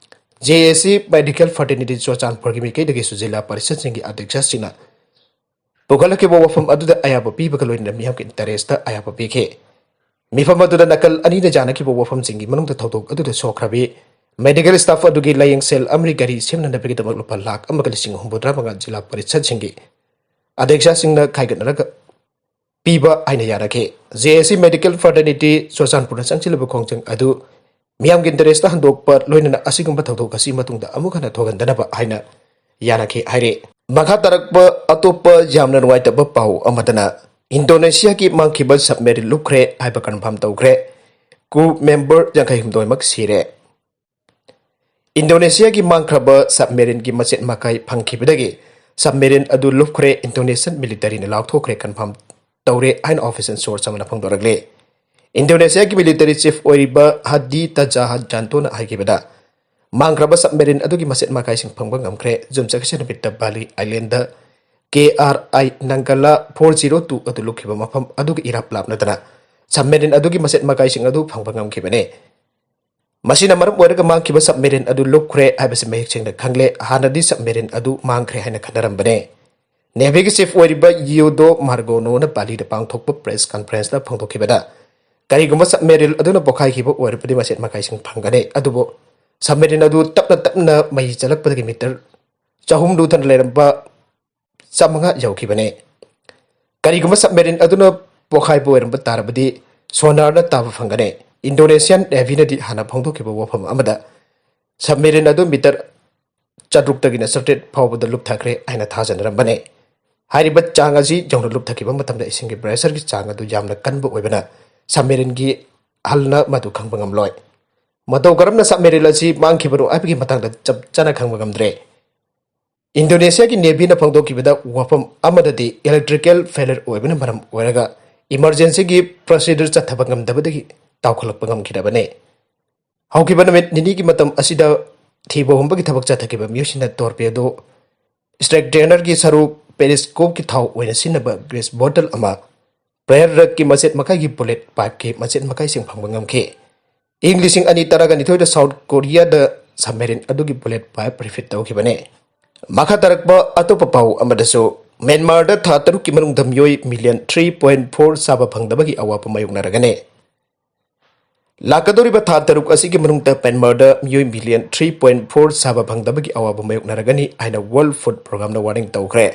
ꯖꯦ ꯑꯦ ꯁꯤ ꯃꯦꯗꯤꯀꯦꯜ ꯐ꯭ꯔꯥꯇꯔꯅꯤꯇꯤ ꯆꯨꯔꯆꯥꯟꯄꯨꯔꯒꯤ ꯃꯥꯏꯀꯩꯗꯒꯤꯁꯨ ꯖꯤꯂꯥ ꯄꯔꯤꯁꯠꯁꯤꯡꯒꯤ ꯑꯗ꯭ꯌꯛꯁꯁꯤꯡꯅ ꯄꯨꯈꯠꯂꯛꯈꯤꯕ ꯋꯥꯐꯝ ꯑꯗꯨꯗ ꯑꯌꯥꯕ ꯄꯤꯕꯒ ꯂꯣꯏꯅꯅ ꯃꯤꯌꯥꯝꯒꯤ ꯏꯟꯇꯔꯦꯁꯇ ꯑꯌꯥꯕ ꯄꯤꯈꯤ꯫ ꯃꯤꯐꯝ ꯑꯗꯨꯗ ꯅꯥꯀꯜ ꯑꯅꯤꯅ ꯌꯥꯅꯈꯤꯕ ꯋꯥꯐꯝꯁꯤꯡꯒꯤ ꯃꯅꯨꯡꯗ ꯊꯧꯗꯣꯛ ꯑꯗꯨꯗ ꯁꯣꯛꯈ꯭ꯔꯕꯤ ꯃꯦꯗꯤꯀꯦꯜ ꯁ꯭ꯇꯥꯐ ꯑꯗꯨꯒꯤ ꯂꯥꯌꯦꯡ ꯁꯦꯜ ꯑꯃꯗꯤ ꯒꯥꯔꯤ ꯁꯦꯝꯅꯅꯕꯒꯤꯗꯃꯛ ꯂꯨꯄꯥ ꯂꯥꯈ ꯑꯃꯒ ꯂꯤꯁꯤꯡ ꯍꯨꯝꯐꯨꯇꯔꯥ ꯃꯉꯥ ꯖꯤꯂꯥ ꯄꯔꯤꯁꯠꯁꯤꯡꯒꯤ ꯑꯗ꯭ꯌꯛꯁꯁꯤꯡꯅ ꯈꯥꯏꯒꯠꯅꯔꯒ ꯄꯤꯕ ꯍꯥꯏꯅ ꯌꯥꯅꯈꯤ꯫ ꯖꯦ ꯑꯦ ꯁꯤ ꯃꯦꯗꯤꯀꯦꯜ ꯐ꯭ꯔꯥꯇꯔꯅꯤꯇꯤ ꯆꯨꯔꯆꯥꯟꯄꯨꯔꯅ ꯆꯪꯁꯤꯜꯂꯤꯕ ꯈꯣꯡꯖꯪ ꯑꯗꯨ ꯃꯤꯌꯥꯝꯒꯤ ꯏꯟꯇꯔꯦꯁꯇ ꯍꯟꯗꯣꯛꯄ ꯂꯣꯏꯅꯅ ꯑꯁꯤꯒꯨꯝꯕ ꯊꯧꯗꯣꯛ ꯑꯁꯤ ꯃꯇꯨꯡꯗ ꯑꯃꯨꯛ ꯍꯟꯅ ꯊꯣꯛꯍꯟꯗꯅꯕ ꯍꯥꯏꯅ ꯌꯥꯅꯈꯤ ꯍꯥꯏꯔꯤ꯫ ꯃꯈꯥ ꯇꯥꯔꯛꯄ ꯑꯇꯣꯞꯄ ꯌꯥꯝꯅ ꯅꯨꯡꯉꯥꯏꯇꯕ ꯄꯥꯎ ꯑꯃꯗꯅ ꯏꯟꯗꯣꯅꯦꯁꯤꯌꯥꯒꯤ ꯃꯥꯡꯈꯤꯕ ꯁꯕꯃꯦꯔꯤꯟ ꯂꯨꯞꯈ꯭ꯔꯦ ꯍꯥꯏꯕ ꯀꯟꯐꯥꯔꯝ ꯇꯧꯈ꯭ꯔꯦ꯫ ꯀ꯭ꯔꯨ ꯃꯦꯝꯕꯔ ꯌꯥꯡꯈꯩ ꯍꯨꯝꯗꯣꯏꯃꯛ ꯁꯤꯔꯦ꯫ ꯏꯟꯗꯣꯅꯦꯁꯤꯌꯥꯒꯤ ꯃꯥꯡꯈ꯭ꯔꯕ ꯁꯕꯃꯦꯔꯤꯟꯒꯤ ꯃꯆꯦꯠ ꯃꯀꯥꯏ ꯐꯪꯈꯤꯕꯗꯒꯤ ꯁꯕꯃꯦꯔꯤꯟ ꯑꯗꯨ ꯂꯨꯞꯈ꯭ꯔꯦ, ꯏꯟꯗꯣꯅꯦꯁꯤꯌꯟ ꯃꯤꯂꯤꯇꯔꯤꯅ ꯂꯥꯎꯊꯣꯛꯈ꯭ꯔꯦ ꯀꯟꯐꯥꯔꯝ ꯇꯧꯔꯦ ꯍꯥꯏꯅ ꯑꯣꯐꯤꯁꯤꯌꯦꯜ ꯁꯣꯔꯁ ꯑꯃꯅ ꯐꯣꯡꯗꯣꯔꯛꯂꯤ꯫ ꯏꯟꯗꯣꯅꯦꯁꯤꯌꯥꯒꯤ ꯃꯤꯂꯤꯇꯔꯤ ꯆꯤꯐ ꯑꯣꯏꯔꯤꯕ ꯍꯗꯤ ꯇꯖꯥꯍ ꯖꯥꯟꯇꯣꯅ ꯍꯥꯏꯈꯤꯕꯗ, ꯃꯥꯡꯈ꯭ꯔꯕ ꯁꯕꯃꯦꯔꯤꯟ ꯑꯗꯨꯒꯤ ꯃꯆꯦꯠ ꯃꯀꯥꯏꯁꯤꯡ ꯐꯪꯕ ꯉꯝꯈ꯭ꯔꯦ꯫ ꯌꯨꯝꯁꯀꯩꯁ ꯅꯨꯃꯤꯠꯇ ꯕꯥꯂꯤ ꯑꯥꯏꯂꯦꯟꯗ ꯀꯦ ꯑꯥꯔ ꯑꯥꯏ ꯅꯪꯒꯂꯥ ꯐꯣꯔ ꯖꯤꯔꯣ ꯇꯨ ꯑꯗꯨ ꯂꯨꯞꯈꯤꯕ ꯃꯐꯝ ꯑꯗꯨꯒ ꯏꯔꯥꯞ ꯂꯥꯞꯅꯗꯅ ꯁꯕꯃꯦꯔꯤꯟ ꯑꯗꯨꯒꯤ ꯃꯆꯦꯠ ꯃꯀꯥꯏꯁꯤꯡ ꯑꯗꯨ ꯐꯪꯕ ꯉꯝꯈꯤꯕꯅꯤ꯫ ꯃꯁꯤꯅ ꯃꯔꯝ ꯑꯣꯏꯔꯒ ꯃꯥꯡꯈꯤꯕ ꯁꯕꯃꯦꯔꯤꯟ ꯑꯗꯨ ꯂꯨꯞꯈ꯭ꯔꯦ ꯍꯥꯏꯕꯁꯤ ꯃꯌꯦꯛ ꯁꯦꯡꯅ ꯈꯪꯂꯦ꯫ ꯍꯥꯟꯅꯗꯤ ꯁꯕꯃꯦꯔꯤꯟ ꯑꯗꯨ ꯃꯥꯡꯈ꯭ꯔꯦ ꯍꯥꯏꯅ ꯈꯟꯅꯔꯝꯕꯅꯦ꯫ ꯅꯦꯚꯤꯒꯤ ꯆꯤꯐ ꯑꯣꯏꯔꯤꯕ ꯌꯨꯗꯣ ꯃꯥꯔꯒꯣꯅꯣꯅ ꯕꯥꯂꯤꯗ ꯄꯥꯡꯊꯣꯛꯄ ꯄ꯭ꯔꯦꯁ ꯀꯟꯐꯔꯦꯟꯁꯇ ꯐꯣꯡꯗꯣꯛꯈꯤꯕꯗ, ꯀꯔꯤꯒꯨꯝꯕ ꯁꯕꯃꯦꯔꯤꯟ ꯑꯗꯨꯅ ꯄꯣꯈꯥꯏꯈꯤꯕ ꯑꯣꯏꯔꯕꯗꯤ ꯃꯆꯦꯠ ꯃꯀꯥꯏꯁꯤꯡ ꯐꯪꯒꯅꯤ, ꯑꯗꯨꯕꯨ ꯁꯕꯃꯦꯔꯤꯟ ꯑꯗꯨ ꯇꯞꯅ ꯇꯞꯅ ꯃꯩ ꯆꯠꯂꯛꯄꯗꯒꯤ ꯃꯤꯇꯔ ꯆꯍꯨꯝ ꯂꯨꯊꯅ ꯂꯩꯔꯝꯕ ꯆꯥꯃꯉꯥ ꯌꯧꯈꯤꯕꯅꯤ꯫ ꯀꯔꯤꯒꯨꯝꯕ ꯁꯕꯃꯦꯔꯤꯟ ꯑꯗꯨꯅ ꯄꯣꯈꯥꯏꯕ ꯑꯣꯏꯔꯝꯕ ꯇꯥꯔꯕꯗꯤ ꯁꯣꯅꯥꯔꯅ ꯇꯥꯕ ꯐꯪꯒꯅꯤ꯫ ꯏꯟꯗꯣꯅꯦꯁꯤꯌꯥꯟ ꯅꯦꯚꯤꯅꯗꯤ ꯍꯥꯟꯅ ꯐꯣꯡꯗꯣꯛꯈꯤꯕ ꯋꯥꯐꯝ ꯑꯃꯗ ꯁꯕꯃꯦꯔꯤꯟ ꯑꯗꯨ ꯃꯤꯇꯔ ꯆꯥꯇ꯭ꯔꯨꯛꯇꯒꯤꯅ ꯆꯥꯇ꯭ꯔꯦꯠ ꯐꯥꯎꯕꯗ ꯂꯨꯞꯊꯈ꯭ꯔꯦ ꯍꯥꯏꯅ ꯊꯥꯖꯅꯔꯝꯕꯅꯤ꯫ ꯍꯥꯏꯔꯤꯕ ꯆꯥꯡ ꯑꯁꯤ ꯌꯧꯅ ꯂꯨꯞꯊꯈꯤꯕ ꯃꯇꯝꯗ ꯏꯁꯤꯡꯒꯤ ꯄ꯭ꯔꯦꯁꯔꯒꯤ ꯆꯥꯡ ꯑꯗꯨ ꯌꯥꯝꯅ ꯀꯟꯕ ꯑꯣꯏꯕꯅ ꯁꯕꯃꯦꯔꯤꯟꯒꯤ ꯍꯜꯅ ꯃꯗꯨ ꯈꯪꯕ ꯉꯝꯂꯣꯏ꯫ ꯃꯇꯧ ꯀꯔꯝꯅ ꯁꯕꯃꯦꯔꯤꯟ ꯑꯁꯤ ꯃꯥꯡꯈꯤꯕꯅꯣ ꯍꯥꯏꯕꯒꯤ ꯃꯇꯥꯡꯗ ꯆꯞ ꯆꯥꯅ ꯈꯪꯕ ꯉꯝꯗ꯭ꯔꯦ꯫ ꯏꯟꯗꯣꯅꯦꯁꯤꯌꯥꯒꯤ ꯅꯦꯚꯤꯅ ꯐꯣꯡꯗꯣꯛꯈꯤꯕꯗ ꯋꯥꯐꯝ ꯑꯃꯗꯗꯤ ꯏꯂꯦꯛꯇ꯭ꯔꯤꯀꯦꯜ ꯐꯦꯂꯔ ꯑꯣꯏꯕꯅ ꯃꯔꯝ ꯑꯣꯏꯔꯒ ꯏꯃꯔꯖꯦꯟꯁꯤꯒꯤ ꯄ꯭ꯔꯣꯁꯤꯗꯨꯔ ꯆꯠꯊꯕ ꯉꯝꯗꯕꯗꯒꯤ ꯇꯥꯎꯈꯠꯂꯛꯄ ꯉꯝꯈꯤꯗꯕꯅꯤ꯫ ꯍꯧꯈꯤꯕ ꯅꯨꯃꯤꯠ ꯅꯤꯅꯤꯒꯤ ꯃꯇꯝ ꯑꯁꯤꯗ ꯊꯤꯕ ꯍꯨꯝꯕꯒꯤ ꯊꯕꯛ ꯆꯠꯊꯈꯤꯕ ꯃꯤꯑꯣꯏꯁꯤꯡꯅ ꯇꯣꯔꯄꯦꯗꯣ ꯁ꯭ꯇ꯭ꯔꯦꯛ ꯗ꯭ꯔꯦꯅꯔꯒꯤ ꯁꯔꯨꯛ, ꯄꯦꯔꯤꯁꯀꯣꯞꯀꯤ ꯊꯥꯎ ꯑꯣꯏꯅ ꯁꯤꯖꯤꯟꯅꯕ ꯒ꯭ꯔꯤꯁ ꯕꯣꯇꯜ ꯑꯃ, ꯄ꯭ꯔꯦꯌꯔ ꯔꯛꯀꯤ ꯃꯆꯦꯠ ꯃꯈꯥꯏꯒꯤ ꯕꯨꯂꯦꯠ ꯄꯥꯏꯞꯀꯤ ꯃꯆꯦꯠ ꯃꯈꯥꯏꯁꯤꯡ ꯐꯪꯕ ꯉꯝꯈꯤ꯫ ꯏꯪ ꯂꯤꯁꯤꯡ ꯑꯅꯤ ꯇꯔꯥꯒ ꯅꯤꯊꯣꯏꯗ ꯁꯥꯎꯠ ꯀꯣꯔꯤꯌꯥꯗ ꯁꯕꯃꯦꯔꯤꯟ ꯑꯗꯨꯒꯤ ꯕꯨꯂꯦꯠ ꯄꯥꯏꯞ ꯔꯤꯐꯤꯠ ꯇꯧꯈꯤꯕꯅꯤ꯫ ꯃꯈꯥ ꯇꯥꯔꯛꯄ ꯑꯇꯣꯞꯄ ꯄꯥꯎ ꯑꯃꯗꯁꯨ, ꯃ꯭ꯌꯥꯟꯃꯥꯔꯗ ꯊꯥ ꯇꯔꯨꯛꯀꯤ ꯃꯅꯨꯡꯗ ꯃꯤꯑꯣꯏ ꯃꯤꯂꯤꯌꯟ ꯊ꯭ꯔꯤ ꯄꯣꯏꯟ ꯐꯣꯔ ꯆꯥꯕ ꯐꯪꯗꯕꯒꯤ ꯑꯋꯥꯕ ꯃꯥꯌꯣꯛꯅꯔꯒꯅꯤ꯫ ꯂꯥꯛꯀꯗꯧꯔꯤꯕ ꯊꯥ ꯇꯔꯨꯛ ꯑꯁꯤꯒꯤ ꯃꯅꯨꯡꯗ ꯃ꯭ꯌꯥꯟꯃꯥꯔꯗ ꯃꯤꯑꯣꯏ ꯃꯤꯂꯤꯌꯟ ꯊ꯭ꯔꯤ ꯄꯣꯏꯟ ꯐꯣꯔ ꯆꯥꯕ ꯐꯪꯗꯕꯒꯤ ꯑꯋꯥꯕ ꯃꯥꯌꯣꯛꯅꯔꯒꯅꯤ ꯍꯥꯏꯅ ꯋꯥꯔꯜꯗ ꯐꯨꯗ ꯄ꯭ꯔꯣꯒ꯭ꯔꯥꯝꯅ ꯋꯥꯔꯅꯤꯡ ꯇꯧꯈ꯭ꯔꯦ꯫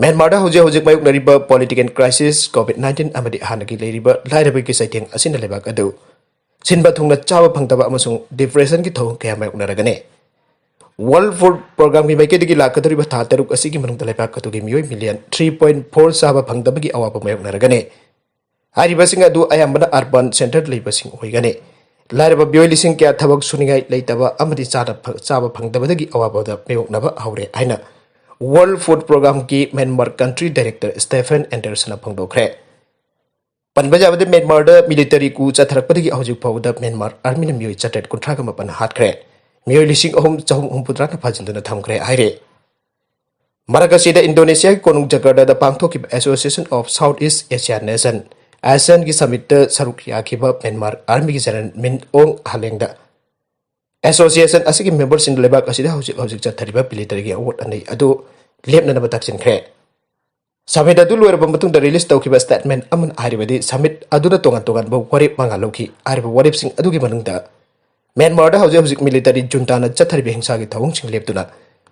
ꯃ꯭ꯌꯥꯟꯃꯥꯔꯗ ꯍꯧꯖꯤꯛ ꯍꯧꯖꯤꯛ ꯃꯥꯌꯣꯛꯅꯔꯤꯕ ꯄꯣꯂꯤꯇꯤꯀꯦꯜ ꯀ꯭ꯔꯥꯏꯁꯤꯁ, ꯀꯣꯚꯤꯗ ꯅꯥꯏꯟꯇꯤꯟ ꯑꯃꯗꯤ ꯍꯥꯟꯅꯒꯤ ꯂꯩꯔꯤꯕ ꯂꯥꯏꯔꯕꯒꯤ ꯆꯩꯊꯦꯡ ꯑꯁꯤꯅ ꯂꯩꯕꯥꯛ ꯑꯗꯨ ꯁꯤꯟꯕ ꯊꯨꯡꯅ ꯆꯥꯕ ꯐꯪꯗꯕ ꯑꯃꯁꯨꯡ ꯗꯤꯄ꯭ꯔꯦꯁꯟꯒꯤ ꯊꯧꯑꯣꯡ ꯀꯌꯥ ꯃꯥꯌꯣꯛꯅꯔꯒꯅꯤ꯫ ꯋꯥꯔꯜꯗ ꯐꯨꯗ ꯄ꯭ꯔꯣꯒ꯭ꯔꯥꯝꯒꯤ ꯃꯥꯏꯀꯩꯗꯒꯤ ꯂꯥꯛꯀꯗꯧꯔꯤꯕ ꯊꯥ ꯇꯔꯨꯛ ꯑꯁꯤꯒꯤ ꯃꯅꯨꯡꯗ ꯂꯩꯕꯥꯛ ꯑꯗꯨꯒꯤ ꯃꯤꯑꯣꯏ ꯃꯤꯂꯤꯌꯟ ꯊ꯭ꯔꯤ ꯄꯣꯏꯟ ꯐꯣꯔ ꯆꯥꯕ ꯐꯪꯗꯕꯒꯤ ꯑꯋꯥꯕ ꯃꯥꯌꯣꯛꯅꯔꯒꯅꯤ꯫ ꯍꯥꯏꯔꯤꯕꯁꯤꯡ ꯑꯗꯨ ꯑꯌꯥꯝꯕꯅ ꯑꯔꯕꯥꯟ ꯁꯦꯟꯇꯔꯗ ꯂꯩꯕꯁꯤꯡ ꯑꯣꯏꯒꯅꯤ꯫ ꯂꯥꯏꯔꯕ ꯃꯤꯑꯣꯏ ꯂꯤꯁꯤꯡ ꯀꯌꯥ ꯊꯕꯛ ꯁꯨꯅꯤꯡꯉꯥꯏ ꯂꯩꯇꯕ ꯑꯃꯗꯤ ꯆꯥꯅ ꯐ-, ꯆꯥꯕ ꯐꯪꯗꯕꯗꯒꯤ ꯑꯋꯥꯕꯗ ꯃꯥꯌꯣꯛꯅꯕ ꯍꯧꯔꯦ ꯍꯥꯏꯅ ꯋꯥꯔꯜꯗ ꯐꯨꯗ ꯄ꯭ꯔꯣꯒ꯭ꯔꯥꯝꯒꯤ ꯃ꯭ꯌꯥꯟꯃꯥꯔ ꯀꯟꯇ꯭ꯔꯤ ꯗꯥꯏꯔꯦꯛꯇꯔ ꯁ꯭ꯇꯦꯐꯦꯟ ꯑꯦꯟꯗꯔꯁꯟꯅ ꯐꯣꯡꯗꯣꯛꯈ꯭ꯔꯦ꯫ ꯄꯟꯕ ꯌꯥꯕꯗꯤ, ꯃ꯭ꯌꯥꯟꯃꯥꯔꯗ ꯃꯤꯂꯤꯇꯔꯤ ꯀꯨ ꯆꯠꯊꯔꯛꯄꯗꯒꯤ ꯍꯧꯖꯤꯛ ꯐꯥꯎꯕꯗ ꯃ꯭ꯌꯥꯟꯃꯥꯔ ꯑꯥꯔꯃꯤꯅ ꯃꯤꯑꯣꯏ ꯆꯥꯇ꯭ꯔꯦꯠ ꯀꯨꯟꯊ꯭ꯔꯥꯒ ꯃꯥꯄꯟ ꯍꯥꯠꯈ꯭ꯔꯦ꯫ ꯃꯤꯑꯣꯏ ꯂꯤꯁꯤꯡ ꯑꯍꯨꯝ ꯆꯍꯨꯝ ꯍꯨꯝꯐꯨꯇꯔꯥꯅ ꯐꯥꯖꯤꯟꯗꯨꯅ ꯊꯝꯈ꯭ꯔꯦ ꯍꯥꯏꯔꯦ꯫ ꯃꯔꯛ ꯑꯁꯤꯗ, ꯏꯟꯗꯣꯅꯦꯁꯤꯌꯥꯒꯤ ꯀꯣꯅꯨꯡ ꯖꯀꯥꯔꯇꯥꯗ ꯄꯥꯡꯊꯣꯛꯈꯤꯕ Association of Southeast Asian Nation, ꯑꯦꯁꯤꯌꯥꯟꯒꯤ ꯁꯃꯤꯠꯇ ꯁꯔꯨꯛ ꯌꯥꯈꯤꯕ ꯃ꯭ꯌꯥꯟꯃꯥꯔ ꯑꯥꯔꯃꯤꯒꯤ ꯖꯦꯅꯔꯦꯜ ꯃꯤꯟ ꯑꯣꯡ ꯍꯥꯂꯦꯡꯗ ꯑꯦꯁꯣꯁꯤꯌꯦꯁꯟ ꯑꯁꯤꯒꯤ ꯃꯦꯝꯕꯔꯁꯤꯡꯅ ꯂꯩꯕꯥꯛ ꯑꯁꯤꯗ ꯍꯧꯖꯤꯛ ꯍꯧꯖꯤꯛ ꯆꯠꯊꯔꯤꯕ ꯃꯤꯂꯤꯇꯔꯤꯒꯤ ꯑꯋꯣꯠ ꯑꯅꯩ ꯑꯗꯨ ꯂꯦꯞꯅꯅꯕ ꯇꯛꯁꯤꯟꯈ꯭ꯔꯦ꯫ ꯁꯃꯤꯠ ꯑꯗꯨ ꯂꯣꯏꯔꯕ ꯃꯇꯨꯡꯗ ꯔꯤꯂꯤꯖ ꯇꯧꯈꯤꯕ ꯁ꯭ꯇꯦꯠꯃꯦꯟ ꯑꯃꯅ ꯍꯥꯏꯔꯤꯕꯗꯤ, ꯁꯃꯤꯠ ꯑꯗꯨꯗ ꯇꯣꯉꯥꯟ ꯇꯣꯉꯥꯟꯕ ꯋꯥꯔꯦꯞ ꯃꯉꯥ ꯂꯧꯈꯤ꯫ ꯍꯥꯏꯔꯤꯕ ꯋꯥꯔꯦꯞꯁꯤꯡ ꯑꯗꯨꯒꯤ ꯃꯅꯨꯡꯗ ꯃ꯭ꯌꯥꯟꯃꯥꯔꯗ ꯍꯧꯖꯤꯛ ꯍꯧꯖꯤꯛ ꯃꯤꯂꯤꯇꯔꯤ ꯖꯨꯟꯇꯥꯅ ꯆꯠꯊꯔꯤꯕ ꯍꯤꯡꯁꯥꯒꯤ ꯊꯧꯑꯣꯡꯁꯤꯡ ꯂꯦꯞꯇꯨꯅ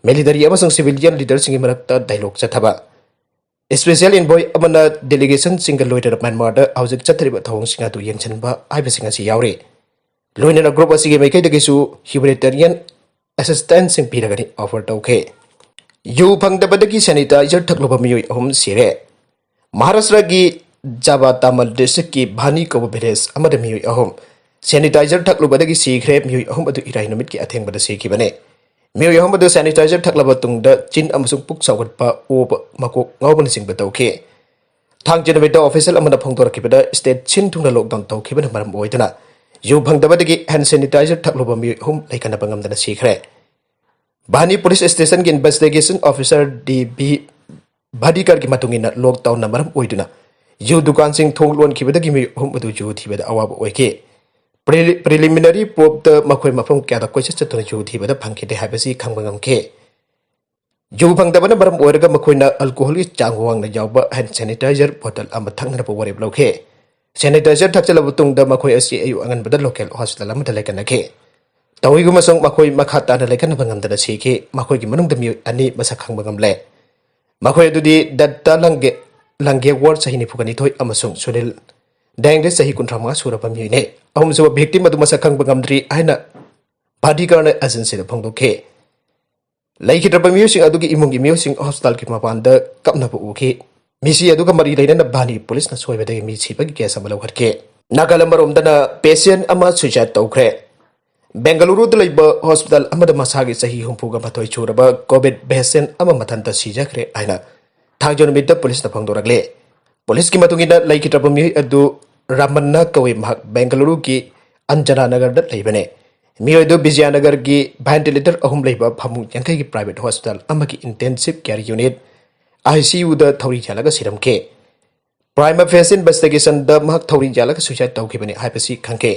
ꯃꯤꯂꯤꯇꯔꯤ ꯑꯃꯁꯨꯡ ꯁꯤꯚꯤꯂꯤꯌꯟ ꯂꯤꯗꯔꯁꯤꯡꯒꯤ ꯃꯔꯛꯇ ꯗꯥꯏꯂꯣꯒ ꯆꯠꯊꯕ, ꯏꯁꯄꯦꯁꯤꯌꯦꯜ ꯑꯦꯟꯚꯣꯏ ꯑꯃꯅ ꯗꯦꯂꯤꯒꯦꯁꯟꯁꯤꯡꯒ ꯂꯣꯏꯅꯅ ꯃ꯭ꯌꯥꯟꯃꯥꯔꯗ ꯍꯧꯖꯤꯛ ꯆꯠꯊꯔꯤꯕ ꯊꯧꯑꯣꯡꯁꯤꯡ ꯑꯗꯨ ꯌꯦꯡꯁꯤꯟꯕ ꯍꯥꯏꯕꯁꯤꯡ ꯑꯁꯤ ꯌꯥꯎꯔꯤ꯫ ꯂꯣꯏꯅꯅ ꯒ꯭ꯔꯨꯞ ꯑꯁꯤꯒꯤ ꯃꯥꯏꯀꯩꯗꯒꯤꯁꯨ ꯍ꯭ꯌꯨꯃꯦꯅꯤꯇꯦꯔꯤꯌꯟ ꯑꯦꯁꯤꯁꯇꯦꯟꯁꯁꯤꯡ ꯄꯤꯔꯒꯅꯤ ꯑꯣꯐꯔ ꯇꯧꯈꯤ꯫ ꯌꯨ ꯐꯪꯗꯕꯗꯒꯤ ꯁꯦꯅꯤꯇꯥꯏꯖꯔ ꯊꯛꯂꯨꯕ ꯃꯤꯑꯣꯏ ꯑꯍꯨꯝ ꯁꯤꯔꯦ꯫ ꯃꯍꯥꯔꯥꯁꯇ꯭ꯔꯒꯤ ꯖꯥꯕꯥꯇꯥꯃꯜ ꯗꯤꯁꯇ꯭ꯔꯤꯛꯀꯤ ꯚꯥꯅꯤ ꯀꯧꯕ ꯚꯤꯂꯦꯖ ꯑꯃꯗ ꯃꯤꯑꯣꯏ ꯑꯍꯨꯝ ꯁꯦꯅꯤꯇꯥꯏꯖꯔ ꯊꯛꯂꯨꯕꯗꯒꯤ ꯁꯤꯈ꯭ꯔꯦ꯫ ꯃꯤꯑꯣꯏ ꯑꯍꯨꯝ ꯑꯗꯨ ꯏꯔꯥꯏ ꯅꯨꯃꯤꯠꯀꯤ ꯑꯊꯦꯡꯕꯗ ꯁꯤꯈꯤꯕꯅꯤ꯫ ꯃꯤꯑꯣꯏ ꯑꯍꯨꯝ ꯑꯗꯨ ꯁꯦꯅꯤꯇꯥꯏꯖꯔ ꯊꯛꯂꯕ ꯇꯨꯡꯗ ꯆꯤꯟ ꯑꯃꯁꯨꯡ ꯄꯨꯛ ꯁꯥꯎꯒꯠꯄ, ꯑꯣꯕ, ꯃꯀꯣꯛ ꯉꯥꯎꯕꯅꯆꯤꯡꯕ ꯇꯧꯈꯤ꯫ ꯊꯥꯡꯖ ꯅꯨꯃꯤꯠꯇ ꯑꯣꯐꯤꯁꯤꯌꯦꯜ ꯑꯃꯅ ꯐꯣꯡꯗꯣꯔꯛꯈꯤꯕꯗ ꯁ꯭ꯇꯦꯠ ꯁꯤꯟ ꯊꯨꯡꯅ ꯂꯣꯛꯗꯥꯎꯟ ꯇꯧꯈꯤꯕꯅ ꯃꯔꯝ ꯑꯣꯏꯗꯨꯅ ꯌꯨ ꯐꯪꯗꯕꯗꯒꯤ ꯍꯦꯟ ꯁꯦꯅꯤꯇꯥꯏꯖꯔ ꯊꯛꯂꯨꯕ ꯃꯤꯑꯣꯏ ꯑꯍꯨꯝ ꯂꯩꯈꯠꯅꯕ ꯉꯝꯗꯅ ꯁꯤꯈ꯭ꯔꯦ꯫ ꯚꯥꯅꯤ police ꯁ꯭ꯇꯦꯁꯟꯒꯤ investigation officer D V ꯚꯥꯗꯤꯀꯔꯒꯤ ꯃꯇꯨꯡ ꯏꯟꯅ, ꯂꯣꯛꯗꯥꯎꯟꯅ ꯃꯔꯝ ꯑꯣꯏꯗꯨꯅ ꯌꯨ ꯗꯨꯀꯥꯟꯁꯤꯡ ꯊꯣꯡ ꯂꯣꯟꯈꯤꯕꯗꯒꯤ ꯃꯤꯑꯣꯏ ꯑꯍꯨꯝ ꯑꯗꯨ ꯌꯨ ꯊꯤꯕꯗ ꯑꯋꯥꯕ ꯑꯣꯏꯈꯤ꯫ ꯄ꯭ꯔꯤꯂꯤ-, ꯄ꯭ꯔꯤꯂꯤꯃꯤꯅꯔꯤ ꯄ꯭ꯔꯣꯕꯇ ꯃꯈꯣꯏ ꯃꯐꯝ ꯀꯌꯥꯗ ꯀꯣꯏꯆꯠ ꯆꯠꯇꯨꯅ ꯌꯨ ꯊꯤꯕꯗ ꯐꯪꯈꯤꯗꯦ ꯍꯥꯏꯕꯁꯤ ꯈꯪꯕ ꯉꯝꯈꯤ꯫ ꯌꯨ ꯐꯪꯗꯕꯅ ꯃꯔꯝ ꯑꯣꯏꯔꯒ ꯃꯈꯣꯏꯅ ꯑꯜꯀꯣꯍꯣꯜꯒꯤ ꯆꯥꯡ ꯋꯥꯡꯅ ꯌꯥꯎꯕ ꯍꯦꯟ ꯁꯦꯅꯤꯇꯥꯏꯖꯔ ꯕꯣꯇꯜ ꯑꯃ ꯊꯛꯅꯅꯕ ꯋꯥꯔꯦꯞ ꯂꯧꯈꯤ꯫ ꯁꯦꯅꯤꯇꯥꯏꯖꯔ ꯊꯛꯆꯜꯂꯕ ꯃꯇꯨꯡꯗ ꯃꯈꯣꯏ ꯑꯁꯤ ꯑꯌꯨꯛ ꯑꯉꯟꯕꯗ ꯂꯣꯀꯦꯜ ꯍꯣꯁꯄꯤꯇꯥꯜ ꯑꯃꯗ ꯂꯩꯈꯠꯅꯈꯤ꯫ ꯇꯧꯏꯒꯨꯝꯕꯁꯨꯡ ꯃꯈꯣꯏ ꯃꯈꯥ ꯇꯥꯅ ꯂꯩꯈꯠꯅꯕ ꯉꯝꯗꯅ ꯁꯤꯈꯤ꯫ ꯃꯈꯣꯏꯒꯤ ꯃꯅꯨꯡꯗ ꯃꯤꯑꯣꯏ ꯑꯅꯤ ꯃꯁꯛ ꯈꯪꯕ ꯉꯝꯂꯦ꯫ ꯃꯈꯣꯏ ꯑꯗꯨꯗꯤ ꯗꯠꯇ ꯂꯪꯒꯦ-, ꯂꯪꯒꯦꯋꯔ, ꯆꯍꯤ ꯅꯤꯐꯨꯒ ꯅꯤꯊꯣꯏ, ꯑꯃꯁꯨꯡ ꯁꯨꯅꯤꯜ ꯗꯦꯡꯒ꯭ꯔꯦ, ꯆꯍꯤ ꯀꯨꯟꯊ꯭ꯔꯥ ꯃꯉꯥ ꯁꯨꯔꯕ ꯃꯤꯑꯣꯏꯅꯤ꯫ ꯑꯍꯨꯝꯁꯨꯕ ꯚꯤꯛꯇꯤꯝ ꯑꯗꯨ ꯃꯁꯛ ꯈꯪꯕ ꯉꯝꯗ꯭ꯔꯤ ꯍꯥꯏꯅ ꯚꯥꯗꯤꯀꯔꯅ ꯑꯦꯖꯦꯟꯁꯤꯗ ꯐꯣꯡꯗꯣꯛꯈꯤ꯫ ꯂꯩꯈꯤꯗ꯭ꯔꯕ ꯃꯤꯑꯣꯏꯁꯤꯡ ꯑꯗꯨꯒꯤ ꯏꯃꯨꯡꯒꯤ ꯃꯤꯑꯣꯏꯁꯤꯡ ꯍꯣꯁꯄꯤꯇꯥꯜꯒꯤ ꯃꯄꯥꯟꯗ ꯀꯞꯅꯕ ꯎꯈꯤ꯫ ꯃꯤꯁꯤ ꯑꯗꯨꯒ ꯃꯔꯤ ꯂꯩꯅꯅ ꯚꯥꯅꯤ ꯄꯨꯂꯤꯁꯅ ꯁꯣꯏꯕꯗꯒꯤ ꯃꯤ ꯁꯤꯕꯒꯤ ꯀꯦꯁ ꯑꯃ ꯂꯧꯈꯠꯈꯤ꯫ ꯅꯥꯒꯥꯂꯦꯟ ꯑꯃꯔꯣꯝꯗꯅ ꯄꯦꯁꯦꯟ ꯑꯃ ꯁꯨꯏꯁꯥꯏꯗ ꯇꯧꯈ꯭ꯔꯦ꯫ ꯕꯦꯡꯒꯂꯨꯔꯨꯗ ꯂꯩꯕ ꯍꯣꯁꯄꯤꯇꯥꯜ ꯑꯃꯗ ꯃꯁꯥꯒꯤ ꯆꯍꯤ ꯍꯨꯝꯐꯨꯒ ꯃꯥꯊꯣꯏ ꯁꯨꯔꯕ ꯀꯣꯚꯤꯗ ꯄꯦꯁꯦꯟ ꯑꯃ ꯃꯊꯟꯇ ꯁꯤꯖꯈ꯭ꯔꯦ ꯍꯥꯏꯅ ꯊꯥꯡꯖ ꯅꯨꯃꯤꯠꯇ ꯄꯨꯂꯤꯁꯅ ꯐꯣꯡꯗꯣꯔꯛꯂꯦ꯫ ꯄꯨꯂꯤꯁꯀꯤ ꯃꯇꯨꯡ ꯏꯟꯅ, ꯂꯩꯈꯤꯗ꯭ꯔꯕ ꯃꯤꯑꯣꯏ ꯑꯗꯨ ꯔꯥꯃꯟꯅ ꯀꯧꯏ꯫ ꯃꯍꯥꯛ ꯕꯦꯡꯒꯂꯨꯔꯨꯒꯤ ꯑꯟꯖꯅꯥ ꯅꯒꯔꯗ ꯂꯩꯕꯅꯦ꯫ ꯃꯤꯑꯣꯏ ꯑꯗꯨ ꯕꯤꯖꯌꯅꯒꯔꯒꯤ ꯚꯦꯟꯇꯤꯂꯦꯇꯔ ꯑꯍꯨꯝ ꯂꯩꯕ ꯐꯃꯨꯡ ꯌꯥꯡꯈꯩꯒꯤ ꯄ꯭ꯔꯥꯏꯚꯦꯠ ꯍꯣꯁꯄꯤꯇꯥꯜ ꯑꯃꯒꯤ ꯏꯟꯇꯦꯟꯁꯤꯚ ꯀꯦꯌꯔ ꯌꯨꯅꯤꯠ, ꯑꯥꯏ ꯁꯤ ꯌꯨꯗ ꯊꯧꯔꯤ ꯌꯥꯜꯂꯒ ꯁꯤꯔꯝꯈꯤ꯫ ꯄ꯭ꯔꯥꯏꯃ ꯐꯦꯁꯤ ꯏꯟꯚꯦꯁꯇꯤꯒꯦꯁꯟꯗ ꯃꯍꯥꯛ ꯊꯧꯔꯤ ꯌꯥꯜꯂꯒ ꯁꯨꯏꯁꯥꯏꯗ ꯇꯧꯈꯤꯕꯅꯤ ꯍꯥꯏꯕꯁꯤ ꯈꯪꯈꯤ꯫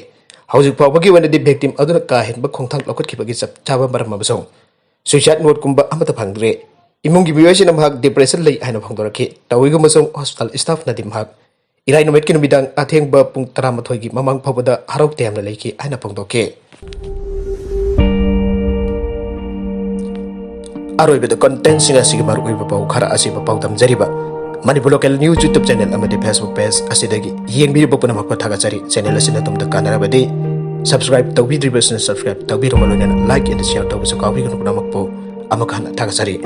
ꯍꯧꯖꯤꯛ ꯐꯥꯎꯕꯒꯤ ꯑꯣꯏꯅꯗꯤ ꯚꯤꯛꯇꯤꯝ ꯑꯗꯨꯅ ꯀꯥ ꯍꯦꯟꯕ ꯈꯣꯡꯊꯥꯡ ꯂꯧꯈꯠꯈꯤꯕꯒꯤ ꯆꯞ ꯆꯥꯕ ꯃꯔꯝ ꯑꯃꯁꯨꯡ ꯁꯨꯏꯁꯥꯏꯗ ꯅꯣꯠꯀꯨꯝꯕ ꯑꯃꯠꯇ ꯐꯪꯗ꯭ꯔꯤ꯫ ꯏꯃꯨꯡꯒꯤ ꯃꯤꯑꯣꯏꯁꯤꯡꯅ ꯃꯍꯥꯛ ꯗꯤꯄ꯭ꯔꯦꯁꯟ ꯂꯩ ꯍꯥꯏꯅ ꯐꯣꯡꯗꯣꯔꯛꯈꯤ꯫ ꯇꯧꯏꯒꯨꯝꯕꯁꯨꯡ ꯍꯣꯁꯄꯤꯇꯥꯜ ꯁ꯭ꯇꯥꯐꯅꯗꯤ ꯃꯍꯥꯛ ꯏꯔꯥꯏ ꯅꯨꯃꯤꯠꯀꯤ ꯅꯨꯃꯤꯗꯥꯡ ꯑꯊꯦꯡꯕ ꯄꯨꯡ ꯇꯔꯥꯃꯥꯊꯣꯏꯒꯤ ꯃꯃꯥꯡ ꯐꯥꯎꯕꯗ ꯍꯔꯥꯎ ꯇꯌꯥꯝꯅ ꯂꯩꯈꯤ ꯍꯥꯏꯅ ꯐꯣꯡꯗꯣꯛꯈꯤ꯫ ꯑꯔꯣꯏꯕꯗ ꯀꯟꯇꯦꯟꯁꯤꯡ ꯑꯁꯤꯒꯤ ꯃꯔꯨꯑꯣꯏꯕ ꯄꯥꯎ ꯈꯔ ꯑꯁꯤꯕꯨ ꯄꯥꯎꯗꯝꯖꯔꯤꯕ Manipur local news YouTube channel ꯑꯃꯗꯤ Facebook ꯄꯦꯖ ꯑꯁꯤꯗꯒꯤ ꯌꯦꯡꯕꯤꯔꯤꯕ ꯄꯨꯝꯅꯃꯛꯄꯨ ꯊꯥꯒꯠꯆꯔꯤ꯫ ꯆꯦꯅꯦꯜ ꯑꯁꯤꯅ ꯇꯨꯡꯗ ꯀꯥꯟꯅꯔꯕꯗꯤ subscribe ꯇꯧꯕꯤꯗ꯭ꯔꯤꯕꯁꯤꯡꯅ subscribe ꯇꯧꯕꯤꯔꯕ ꯂꯣꯏꯅꯅ like and share ꯇꯧꯕꯁꯨ ꯀꯥꯎꯕꯤꯒꯅꯨ꯫ ꯄꯨꯝꯅꯃꯛꯄꯨ ꯑꯃꯨꯛ ꯍꯟꯅ ꯊꯥꯒꯠꯆꯔꯤ꯫